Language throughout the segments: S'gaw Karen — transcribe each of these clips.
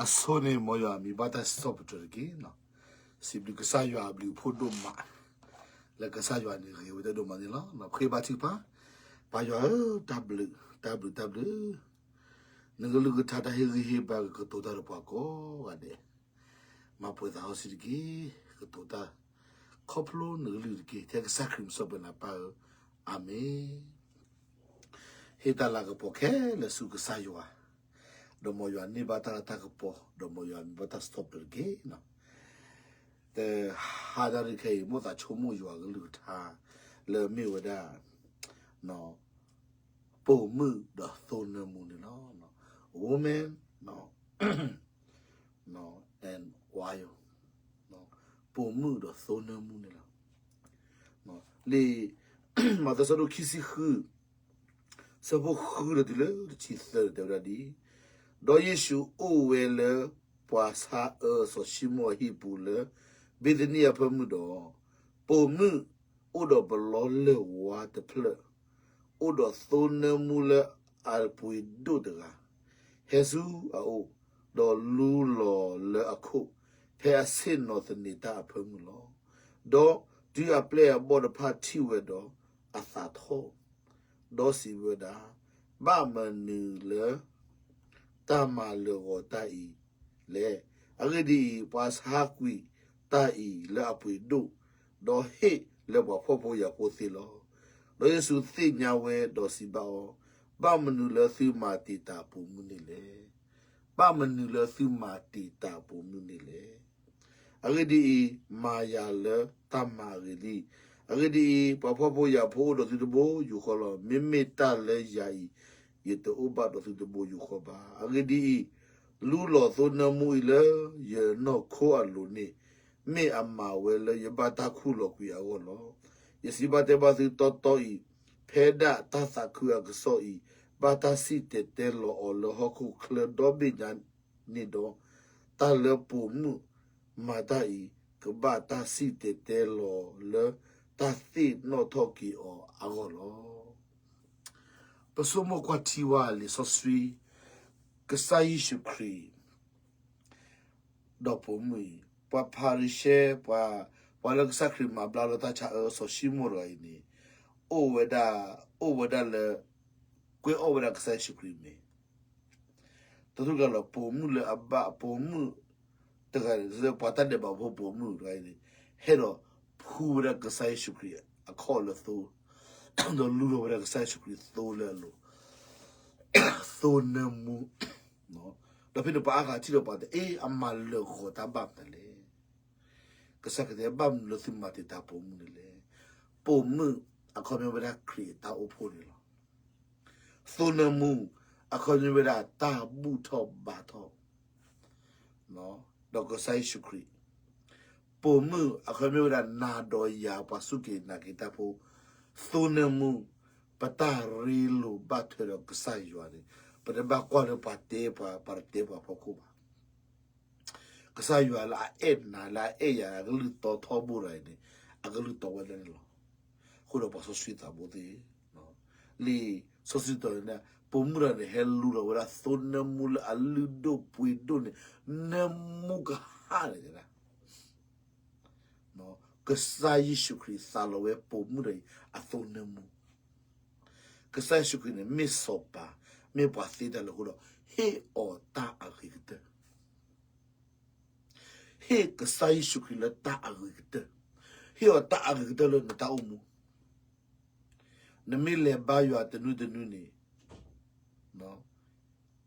အဆိန့ၣ် မ်ယွၤမံၤဘၣ်တၢ်စံးထီၣ်ပတြၢၤတက့ၢ်. စံးဘျုးကစၢ်ယွၤအဘျုးအဖှိၣ်ဒိၣ်မး, လၢကစၢ်ယွၤန့ၣ်ဂ့ၤဝဲတၢ်ဒိၣ်မးန့ၣ်လီၤ. ပဃ့ဘါထုကဖၣ်, ပၢ်ယွၤဧၢ, တၢ်ဘျုး, တၢ်ဘျုး, တၢ်ဘျုး, နကလုၢ်ကထါတၢ်ဟ့ၣ်ဂံၢ်ဟ့ၣ်ဘါကကတိၤတၢ်ဒီးပှၤကိးဂၤဒဲး, မၤပှဲၤသးဟီၣ်စံတက့ၢ်, ကတိၤတၢ်, ခီဖျိနကလုၢ်တက့ၢ်. ထဲကစၢ်ခရံာ်မံၤစံးပတြၢၤပၢ်ဧၢ, အၤမ့ၣ်. ဟ့ၣ်တၢ်လၤကပီၤခဲလၢာ်ဆူကစၢ်ယွၤ, ဒီးမ်ယွၤန့ၢ်ဘၣ်တၢ်လၤတၢ်ကပီၤ, ဒီးမ်ယွၤမံၤဘၣ်တၢ်စံးထီၣ်ပတြၢၤတက့ၢ်. တဟါတၢ်ဒုးခဲအံၤ မိၣ်သးဆိကမိၣ်ယွၤကလုၢ်ကထါ, လၢမ့ၢ်ဝဲဒၣ် ပိာ်မုၣ်ဒီးသိနၢမူန့ၣ်လီၤ. Woman and oil, ပိာ်မုၣ်ဒီးသိနၢမူန့ၣ်လီၤ. လံာ်မးသဲဆၢဒိၣ်ခံဆံဃု, ဆၢဖိဃုဒီးတုၤလၢတဆံသၢန့ၣ် တဲဝဲဒၣ်ဒ်အံၤ, ဒီးယ့ၣ်ၡူးအိၣ်ဝဲလၢပှၤဆါအၢစီၤၡံမိၣ်အဟံၣ်ပူၤလၢ ဘ့းသနံအဖၢမုၢ်ဒီး, ပိာ်မုၣ်အိၣ်ဒီးပလီလၢၢ်ဝါတဖျၢၣ်, အိၣ်ဒီးသိနၢမူလၢအပှ့ၤဒိၣ်တဂၤ, ဟဲဆူအအိၣ်, ဒီးလူလီၤလၢအခိၣ်, ဖဲအဆ့ၣ်နီၤသန့ၤတၢ်အဖၢမုၢ်လီၤ. ဒီးတုၤအပျဲၢ်အဘီၣ်တဖၣ်ထံၣ်ဝဲဒီး, အသးထီၣ်, ဒီးစံးဝဲဒၣ်, ဘၣ်မနုၤလၢ တၢ်မၤလၢာ်ဂီၤတၢ်အံၤလဲၣ်. အဂ့ၢ်ဒ်အံၤ, ပှၤဆါကွံာ်တၢ်အံၤလၢအပှ့ၤဒိၣ်, ဒီးဟ့ၣ်လၢပှၤဖှီၣ်ဖိယာ်ဖိသ့လီၤ. ဒီးယ့ၣ်ၡူးသ့ၣ်ညါဝဲဒီးစံးဘၣ်အီၤ, ဘၣ်မနုၤလၢသုမၤတံာ်တာ်ပိာ်မုၣ်န့ၣ်လဲၣ်. ဘၣ်မနုၤလၢသုမၤတံာ်တာ်ပိာ်မုၣ်န့ၣ်လဲၣ်. အဂ့ၢ်ဒ်အံၤ, မၤယၤလၢတၢ်မၤအဂ့ၤလံ. အဂ့ၢ်ဒ်အံၤ, ပှၤဖှီၣ်ဖိယာ်ဖိအိၣ်ဒီးသုတဘိယူၢ်ဃီလီၤ. မ့မ့ၢ်တၢ်လၢယၤအံၤ, ယတအိၣ်ဘၣ်ဒီးသုတဘိယူၢ်ဃီဘၣ်. အဂ့ၢ်ဒ်အံၤ, လူလီၤသိနၢမူအံၤလၢယနီၢ်ခိအလိၤန့ၣ်, မ့ၢ်အမၤဝဲလၢယဘၣ်တၢ်ခူၣ်လီၤကွံာ်အဂီၢ်လီၤ. ယစံးဘၣ်တဲဘၣ်သုတီတီအံၤ, ဖဲဒၣ်တၢ်သးခုအကစီၣ်အံၤ ဘၣ်တၢ်စံၣ်တဲၤတဲလီၤအီၤလၢဟီၣ်ခိၣ်ချၢဒီဘ့ၣ်ညါန့ၣ်ဒီး, တၢ်လၢပိာ်မုၣ်မၤတၢ်အံၤ ကဘၣ်တၢ်စံၣ်တဲၤတဲလီၤလၢတၢ်သ့ၣ်နီၣ်ထီၣ်က့ၤအီၤအဂီၢ်လီၤ. ပဆိကမိၣ်ကွၢ်ထံဝဲလံာ်စီဆှံ, ကစၢ်ယ့ၣ်ၡူးခရံာ် ဒီးပိာ်မုၣ်အံၤ, ပှၤဖၤရံၤၡဲ, ပှၤ, ပှၤလၢကစၢ်ခရံာ်မၤဘျါလၢတၢ်ဆါအၢစီၤၡံမိၣ်တဂၤအံၤန့ၣ်, အိၣ်ဝဲဒၣ်, အိၣ်ဝဲဒၣ်လၢ, ကွဲအီၣ်ဝဲဒၣ်ကစၢ်ယ့ၣ်ၡူးခရံာ်မ့ၤ တထူၣ်ကလီၤ ပိာ်မုၣ်လၢအဘၣ်ပိာ်မုၣ်တဂၤန့ၣ်, ပှၤတၢ်ဒဲးဘးဖိပိာ်မုၣ်တဂၤအံၤန့ၣ်, ဟဲဒီးဖှူဝဲဒၣ်ကစၢ်ယ့ၣ်ၡူးခရံာ်အခီၣ်လၢသိ, ဒီးလူလီၤဝဲဒၣ်ကစၢ်ယ့ၣ်ၡူးခရံာ်သိလၢအလိၤ, သိနၢမူ, ဒီးဖဲန့ၣ်ပှၤအါဂၤထံၣ်ဒီးပှၤတဲ, အ့ အမၤလၢာ်ဂီၤတၢ်ဘၣ်မနုၤလဲၣ်. ကစၢ်ခရံာ်တဲ ဘၣ်မနုၤလၢသုမၤတံာ်တာ်ပိာ်မုၣ်န့ၣ်လဲၣ်. ပိာ်မုၣ်အခီပညီဝဲဒၣ်ခရံာ်အတၢ်အိၣ်ဖှိၣ်န့ၣ်လီၤ. သိနၢမူအခီပညီဝဲဒၣ်တၢ်ဘူၣ်ထီၣ်ဘါထီၣ် ဒီးကစၢ်ယ့ၣ်ၡူးခရံာ်, ပိာ်မုၣ်အခီပညီဝဲဒၣ်နၤဒီးယၤပှၤစူၢ်က့ၤနာ်က့ၤတၢ်ဖိ, သိနၢမူ, ပတၢ်ရ့လိာ်ဘၣ်ထွဲဒီးကစၢ်ယွၤန့ၣ်, ပတဘၣ်ကွၢ်လၢပှၤတဲပှၤ, ပှၤတတဲပှၤဖီခိၣ်ဘၣ်. ကစၢ်ယွၤလၢအအဲၣ်နၤလၢအအဲၣ်ယၤအကလုၢ်တီထီဘိတဂၤအံၤန့ၣ်, အကလုၢ်တီဝဲဒၣ်န့ၣ်လီၤ. အဃိဒီးပှၤစီဆှံသးဘိသ့ၣ်, လံာ်စီဆှံတဲန့ၣ်, ပိာ်မုၣ်တဂၤန့ၣ် ဟဲလူလီၤဝဲဒၣ်သိနၢမူလၢအလုၢ်ဒိၣ်ပှ့ၤဒိၣ်န့ၣ်, နၢမူကဟၣ်န့ၣ်တဲဒၣ် ကစၢ်ယ့ၣ်ၡူးခရံာ်သးလီဝဲပိာ်မုၣ်တဂၤအံၤအသိနၢမူ, ကစၢ်ယ့ၣ်ၡူးခရံာ်န့ၣ် မ့ၢ်စီၤပၤ, မ့ၢ်ပှၤသ့တၢ်လၢအဃိဒီး, ဟ့ၣ်အီၤတၢ်အဂ့ၤကတၢၢ် ဟ့ၣ်ကစၢ်ယ့ၣ်ၡူးခရံာ်လၢတၢ်အဂ့ၤကတၢၢ်, ဟ့ၣ်အီၤတၢ်အဂ့ၤကတၢၢ်လၢနတၢ်အိၣ်မူ, နမ့ၢ်လဲၤဘါယွၤတနွံတနွံန့ၣ်,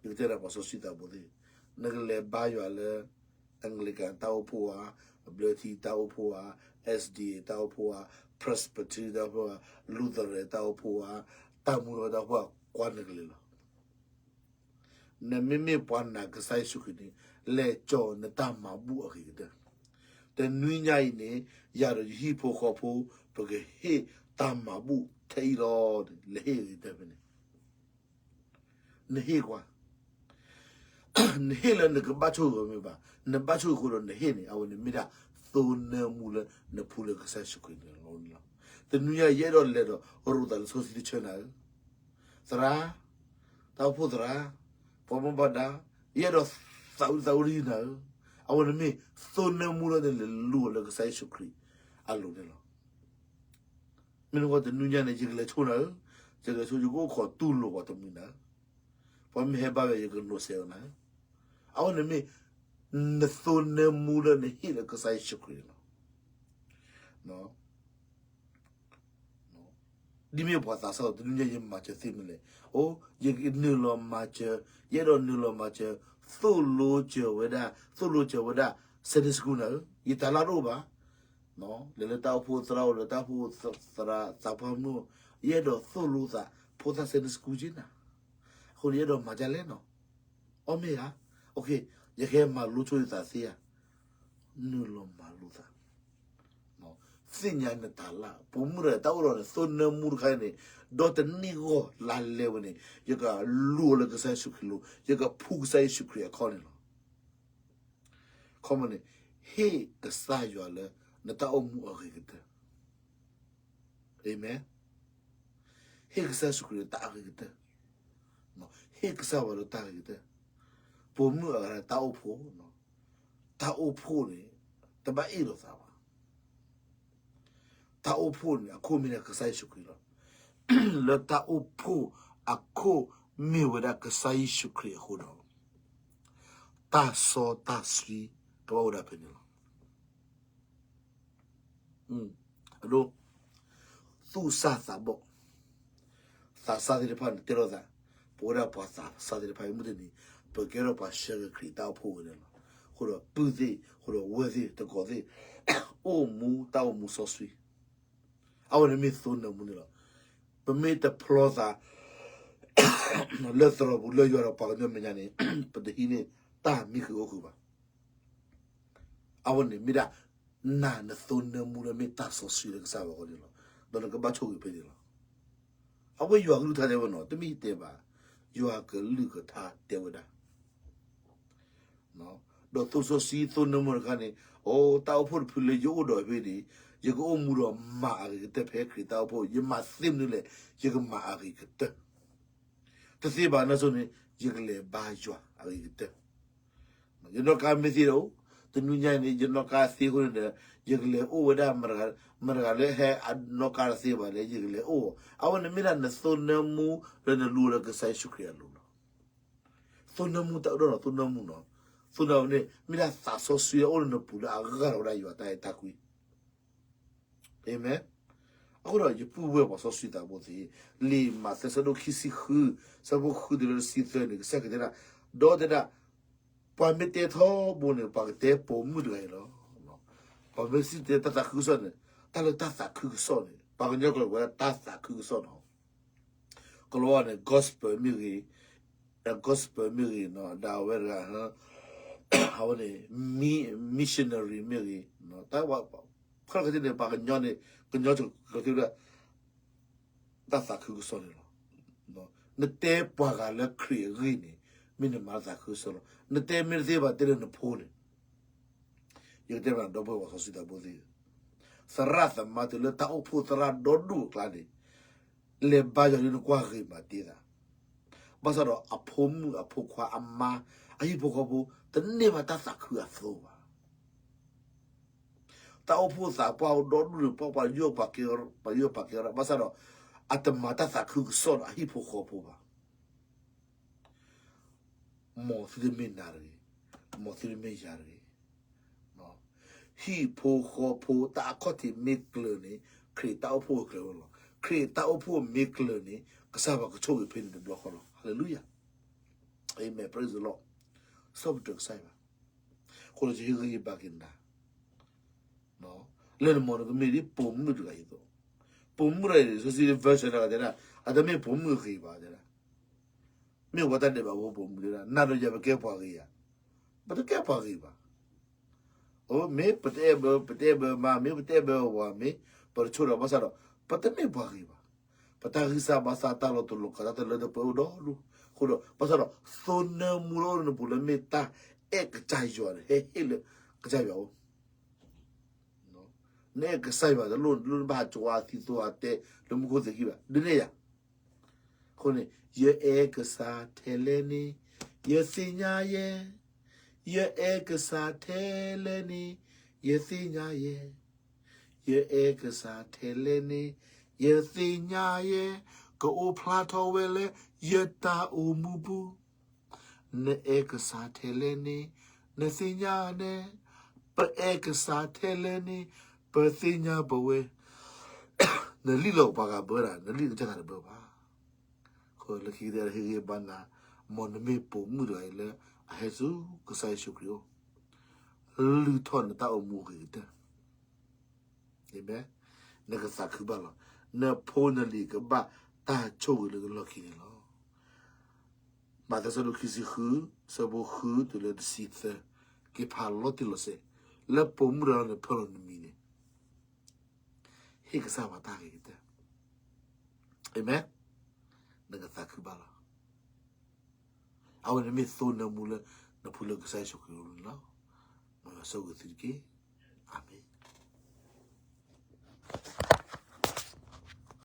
ယကတဲဒီးပှၤစီဆှံသးဘိသ့ၣ်, နကလဲၤဘါယွၤလၢ Anglican တၢ်အိၣ်ဖှိၣ်ဧါ, ဘျၢထံတၢ်အိၣ်ဖှိၣ်ဧါ, SDA တၢ်အိၣ်ဖှိၣ်ဧါ, Presbyterian တၢ်အိၣ်ဖှိၣ်ဧါ, Lutheran တၢ်အိၣ်ဖှိၣ်ဧါ, တၢ်မူထီၣ်တၢ်အိၣ်ဖှိၣ်ဧါ, ကွၢ်နကလဲၤလီၤ. နမ့မ့ၢ်ပှၤနာ်ကစၢ်ယ့ၣ်ၡူးခရံာ်န့ၣ်, လဲၤကၠီၤနတၢ်မၤဘူၣ်အဂ့ၤကတၢၢ်, တနွံညါအံၤန့ၣ်, ယၤဒီးယဟံၣ်ဖိဃီဖိ, ပကဟ့ၣ်တၢ်မၤဘူၣ်ထဲအံၤလီၤ, လဲၤဟ့ၣ်အဂ့ၤကတၢၢ်ဖဲန့ၣ် နဟ့ၣ်ကွၢ်, နဟ့ၣ်လၢနကဘၣ်ဆိၣ်ဂ့ၤမ့ၢ်ဘၣ်, နဘၣ်ဆိၣ်ဂ့ၤအဃိဒီးနဟ့ၣ်န့ၣ်, အဝဲန့ၣ်မ့ၢ်ဒၣ်သိနၢမူလၢနဖှူလၢကစၢ်ယ့ၣ်ၡူးခရံာ်န့ၣ်လီၤ. တနွံညါယအဲၣ်ဒိးလဲၤဒီးရိသးလၢစီဆှံတဆၢနၤဧၢ, သရၣ်, တၢ်အိၣ်ဖှိၣ်သရၣ်, ပှၤဘၣ်မူဘၣ်ဒါ, ယအဲၣ်ဒိး သးဝံၣ်သးဝံၣ်နၤဧၢ, အဝဲန့ၣ်မ့ၢ်သိနၢမူလၢနလဲၤလူၤအီၤလၢကစၢ်ယ့ၣ်ၡူးခရံာ်အလိၤန့ၣ်လီၤ. မ့ၢ်နဂီၢ်တနွံညါန့ၣ် ယကလဲၤဆိနၤဧၢ, ယကလဲၤဆိ ယကအိၣ်ခိးတူၢ်လိာ်ပှၤတမှံၤနၤဧၢ, ပှၤမ့ၢ်ဟဲဘါယွၤ ယကနိးစဲးအီၤနၤဧၢ. အဝဲန့ၣ်မ့ၢ် နသိနၢမူလၢနဟ့ၣ်လၢကစၢ်ယ့ၣ်ၡူးခရံာ်န့ၣ်လီၤ. ဒ်မ့ၢ်ပှၤသးစၢ်ဒီး တနွံညါယမၤစၢၤသ့မနုၤလဲၣ်. အိ, ယနုာ်လီၤမၤစၢၤ, ယအဲၣ်ဒိးနုာ်လီၤမၤစၢၤ, သိၣ်လိစၢၤဝဲဒၣ်, သိၣ်လိစၢၤဝဲဒၣ် Sunday School နၤဧၢ, ယတၢ်လၢ်တအိၣ်ဘၣ်. လဲၤလၢတၢ်အိၣ်ဖှိၣ်သရၣ်အိၣ်, လဲၤတၢ်အိၣ်ဖှိၣ်သရၣ်သးပှၢ်မုၣ်အိၣ်, ယအဲၣ်ဒိးသိၣ်လိသး ဖိသၣ် Sunday School က့နၤ. အဃိန့ၣ် ယအဲၣ်ဒိးမၤဒ်လဲၣ်နီၤ. အီၣ်မ့ၢ်ဧါ. ယကဟဲမၤလိဆိယသးသ့ဧါ. နုာ်လီၤမၤလိသး. သ့ၣ်ညါနတၢ်လၢ်, ပိာ်မုၣ်တဂၤတၢ်အိၣ်ဒီးန့ၣ် သိနၢမူတခါအံၤန့ၣ်, ဒီတနံၣ်ဂီၢ်လါလဲဝဲန့ၣ် ယကလူၤအီၤလၢကစၢ်ယ့ၣ်ၡူးခရံာ်လိၤ, ယကဖှူကစၢ်ယ့ၣ်ၡူးခရံာ်အခီၣ်န့ၣ်လီၤ. ခီမန့ၣ်, ဟ့ၣ်ကစၢ်ယွၤလၢနတၢ်အိၣ်မူအဂ့ၤကတၢၢ်. အၤမ့ၣ်. ဟ့ၣ်ကစၢ်ယ့ၣ်ၡူးခရံာ်လၢတၢ်အဂ့ၤကတၢၢ်. ဟ့ၣ်ကစၢ်ယွၤလၢတၢ်အဂ့ၤကတၢၢ်. ပိာ်မုၣ်အဂၤတၢ်အိၣ်ဖှိၣ်, တၢ်အိၣ်ဖှိၣ်န့ၣ် တဘၣ်အ့ၣ်လိာ်သးဘၣ်. တၢ်အိၣ်ဖှိၣ်န့ၣ် အခိၣ်မ့ၢ်ဒၣ်ကစၢ်ယ့ၣ်ၡူးခရံာ်လီၤ. လၢတၢ်အိၣ်ဖှိၣ်အခိၣ်မ့ၢ်ဝဲဒၣ်ကစၢ်ယ့ၣ်ၡူးခရံာ်အဃိဒီး, တၢ်စီတၢ်ဆှံကဘၣ်ဝဲဒၣ်ဖဲန့ၣ်လီၤ. အဒိ, သူၣ်စၢ်သးဘီၣ်, သးစၢ်သ့ၣ်တဖၣ်န့ၣ် တဲလိာ်သး, ပဝဲဒၣ်ပှၤသးစၢ်သ့ၣ်တဖၣ်အံၤ မုၢ်တနံၤ ပကဲထီၣ်ပှၤဆှၢဂ့ၤခရံာ်တၢ်အိၣ်ဖှိၣ်ဝဲန့ၣ်လီၤ. အဃိဒီးပုၢ်သ့ၣ်, အဃိဒီးဝဲၢ်သ့ၣ်, တံၤသကိးသ့ၣ်, အိၣ်မူတၢ်အိၣ်မူစီဆှံ, အဝဲန့ၣ်မ့ၢ်သိနၢမူန့ၣ်လီၤ. ပမ့ၢ်တဖျီသး လၢသရိာ်ပူၤလၢယွၤဒီးပှၤကညီမဲာ်ညါန့ၣ်, ပတဟံးန့ၢ်တၢ်မံဃုာ်အိၣ်ဃုာ်ဘၣ်. အဝဲန့ၣ်မ့ၢ်ဒၣ် နၤနသိနၢမူလၢမ့ၢ်တၢ်စီဆှံလၢကစၢ်ယွၤအဂီၢ်န့ၣ်လီၤ. ဒီးနကဘၣ်ဆိၣ်ဂ့ၤဖဲန့ၣ်လီၤ. အဝဲယွၤကလုၢ်ကထါတဲဝဲနီၤ, တမ့ၢ်တဲဘၣ်, ယွၤကလုၢ်ကထါတဲဝဲဒၣ် ဒီးသိစီဆှံသိနၢမူတခါန့ၣ်, အိ, တၢ်အိၣ်ဖှိၣ်တဖုလၢယအိၣ်ဒီးဖဲန့ၣ်, ယကအိၣ်မူဒီးမၤအဂ့ၤကတၢၢ်ဖဲခရံာ်တၢ်အိၣ်ဖှိၣ်, ယမၤသ့မနုၤလဲၣ်, ယကမၤအဂ့ၤကတၢၢ်. တသ့ဘၣ်နီၢ်ဆိန့ၣ်, ယကလဲၤဘါယွၤအဂ့ၤကတၢၢ်. ယနီၣ်ကါမ့ၢ်သ့ဒီး, တနွံညါအံၤန့ၣ် ယနီၣ်ကါသ့အဃိန့ၣ်ဒီး, ယကလဲၤအိၣ်ဝဲဒၣ် မတၤတဂၤလၢဟဲအနီၣ်ကါတသ့ဘၣ်လဲၣ်, ယကလဲၤအိၣ်, အဝဲန့ၣ်မ့ၢ်ဒၣ်နသိနၢမူလၢနလူၤလၢကစၢ်ယ့ၣ်ၡူးခရံာ်အလိၤလီၤ. သိနၢမူတၢ်အဒိၣ်နီၤ, သိနၢမူနီၤ, သိနၢမူန့ၣ် မ့ၢ်ဒၣ်သးစီဆှံအိၣ်လၢနပူၤလၢအဂၢၢ်ထီၣ်ဝဲဒၣ်ယွၤတၢ်အဲၣ်တၢ်ကွံ အၤမ့ၣ်. အဃိဒီးယပုၢ်ဝဲၢ်ပှၤစီဆှံသးဘိသ့ၣ်, လံာ်မးသဲဆၢဒိၣ်ခံဆံဃု, ဆၢဖိဃုတုၤလၢတဆံသၢန့ၣ် ကစၢ်ခရံာ်တဲဒၣ်, ဒီးတဲဒၣ်, ပှၤမ့ၢ်တဲထီဘိန့ၣ် ပှၤကတဲပိာ်မုၣ်တဂၤအံၤလီၤ. ပှၤမ့ၢ်စံၣ်တဲတၢ်သးခုကစီၣ်န့ၣ်, တၢ်လၢတၢ်သးခုကစီၣ်န့ၣ် ပှၤကညီကျိာ်ဝဲဒၣ်တၢ်သးခုကစီၣ်နီၤ. ကလီၤဝါန့ၣ် gospel မ့ၢ်ဂ့ၤ, gospel မ့ၢ်ဂ့ၤနီၤ, ဒၣ်ဝဲတဂၤ, အဝဲန့ၣ် missionary မ့ၢ်ဂ့ၤ, တၢ်ဝဲ, ခဲလၢာ်ခဲဆ့န့ၣ် ပှၤကညီန့ၣ်, ကညီကသ့ဝဲဒၣ် တၢ်သးခုကစီၣ်န့ၣ်လီၤ. နတဲပှၤဂၤလၢခရံာ်အဂ့ၢ်န့ၣ်, မ့ၢ်နမၤတၢ်သးခုကစီၣ်လီၤ. နတဲမ့ၢ်တသ့ဘၣ်တဲလၢနဖိန့ၣ်, ယကတဲမ့ၢ်ဒီပုၢ်ဝဲၢ်ပှၤစီဆှံသးဘိသ့ၣ်, သရၣ်သမါတုၤလၢတၢ်အိၣ်ဖှိၣ်သရၣ်ဒီဒူၣ်အကျါန့ၣ်, လဲၤဘါယွၤဒ်နကွၢ်ဂ့ၤမးတ့ၢ်သး, ဘၣ်ဆၣ်ဒီးအဖိမုၣ်အဖိခွါအမါ, အဟံၣ်ဖိဃီဖိ, တန့ၢ်ဘၣ်တၢ်သးခုအသိးဘၣ်. တၢ်အိၣ်ဖှိၣ်သးပှၢ်ဒီဒူၣ်န့ၣ် ပှၤပာ်ယိၣ်ပာ်ကဲ, ပာ်ယိၣ်ပာ်ကဲဝဲဒၣ်, ဘၣ်ဆၣ်ဒီး အတမၤတၢ်သးခုကစီၣ်ဒီးအဟံၣ်ဖိဃီဖိဘၣ်. မ်သုတမ့ၢ်နၤတဂ့ၤ, မ်သုတမ့ၢ်ယၤတဂ့ၤ. ဟံၣ်ဖိဃီဖိတၢ်အခီၣ်ထံးမ့ၢ်ကျၢၤန့ၣ်, ခရံာ်တၢ်အိၣ်ဖှိၣ်ကျၢၤဝဲလီၤ. ခရံာ်တၢ်အိၣ်ဖှိၣ်မ့ၢ်ကျၢၤန့ၣ်, ကစၢ်ယွၤကဆိၣ်ဂ့ၤဖဲန့ၣ်တဘျီဃီလီၤ. Hallelujah. Amen. Praise the Lord. စီၤပတြၢၤကစၢ်ယွၤ, အဃိဒီးယဟ့ၣ်ဂံၢ်ဟ့ၣ်ဘါက့ၤနၤ လၢနမ့ၢ်နကမ့ၢ်ဒ်ပိာ်မုၣ်တဂၤအံၤအသိး, ပိာ်မုၣ်တဂၤအံၤ စီဆှံ version တဂၤတဲဒၣ်, အတမ့ၢ်ပိာ်မုၣ်အဂ့ၤဘၣ်တဲဒၣ်, မ့ၢ်ဝဲတၢ်ဒဲးဘးဖိပိာ်မုၣ်တဲဒၣ်, နၤဒီးယၤပကဲပှၤဂ့ၤဧါ, ပတကဲပှၤဂ့ၤဘၣ်. အိ မ့ၢ်ပတအဲၣ်ဘၢ, ပတအဲၣ်ဘၢမါ, မ့ၢ်ပတအဲၣ်ဘၢဝၤ, မ့ၢ်ပတဆိၣ်ဒီးဘၣ်ဆၣ်ဒီး, ပတမ့ၢ်ပှၤဂ့ၤဘၣ်. ပတၢ်ဂံၢ်စၢ်ဘါစၢ်တၢ်လီၤတူာ်လီၤကာ်တၢ်တလၢတပှဲၤအိၣ်ဒီဒူၣ်, အဃိဒီး ဘၣ်ဆၣ်ဒီး သိနၢမူလၢအိၣ်လၢနပူၤလၢမ့ၢ်တၢ်အဲၣ်ကစၢ်ယွၤန့ၣ် ဟဲဟ့ၣ်လၢကစၢ်ယွၤအိၣ် နအဲၣ်ကစၢ်ယွၤတလိၣ်, တလိၣ်နဘၣ်ဟးကွၢ်သံသိဟးတဲလၢမူခိၣ်သ့ၣ်ခံဘၣ်, ဒ်န့ၣ်ယၤ. အဃိန့ၣ် ယအဲၣ်ကစၢ်ထဲလဲၣ်န့ၣ်, ယသ့ၣ်ညါယဲ, ယအဲၣ်ကစၢ်ထဲလဲၣ်န့ၣ် ယသ့ၣ်ညါယဲ, ယအဲၣ်ကစၢ်ထဲလဲၣ်န့ၣ် ယသ့ၣ်ညါယဲ, ကအိၣ်ဖျါထီၣ်ဝဲလၢယတၢ်အိၣ်မူပူၤ. နအဲၣ်ကစၢ်ထဲလဲၣ်န့ၣ် နသ့ၣ်ညါနဲ, ပအဲၣ်ကစၢ်ထဲလဲၣ်န့ၣ် ပသ့ၣ်ညါပဝဲ. နလံၣ်လီၤပှၤဂၤဘၢဒၣ် နလံၣ်နတၢ်သးတဘၢဘၣ်. အဃိလၢခံကတၢၢ်ဟ့ၣ်ဂံၢ်ဘါနၤ, မ်နမ့ၢ်ပိာ်မုၣ်တဂၤအံၤလၢ အဟဲဆူကစၢ်ယ့ၣ်ၡူးခရံာ်အအိၣ်, လုၢ်ထီၣ်နတၢ်အိၣ်မူအဂ့ၤကတၢၢ်, အၤမ့ၣ်, နကသးခုဘၣ်လီၤ. နဖိနလံၤကဘၣ်တၢ်ဆိၣ်ဂ့ၤလၢကလီၢ်ခံန့ၣ်လီၤ. မးသဲအဆၢဒိၣ်ခံဆံဃု, အဆၢဖိဃုတုၤလၢတဆံသၢ, က့ၤဖးလီၤတံၢ်လီၤဆဲး, လၢပိာ်မုၣ်တဂၤန့ၣ်ဖၢလီၤနမံၤန့ၣ် ဟ့ၣ်ကစၢ်ယွၤတၢ်ဂ့ၤကတၢၢ်, အၤမ့ၣ်, နကသးခုဘၣ်လီၤ. အဝဲန့ၣ်မ့ၢ်သိနၢမူလၢ နဖိလၢကစၢ်ယ့ၣ်ၡူးခရံာ်အအိၣ်န့ၣ်လီၤ. မ်ယွၤဆိၣ်ဂ့ၤသုတက့ၢ်.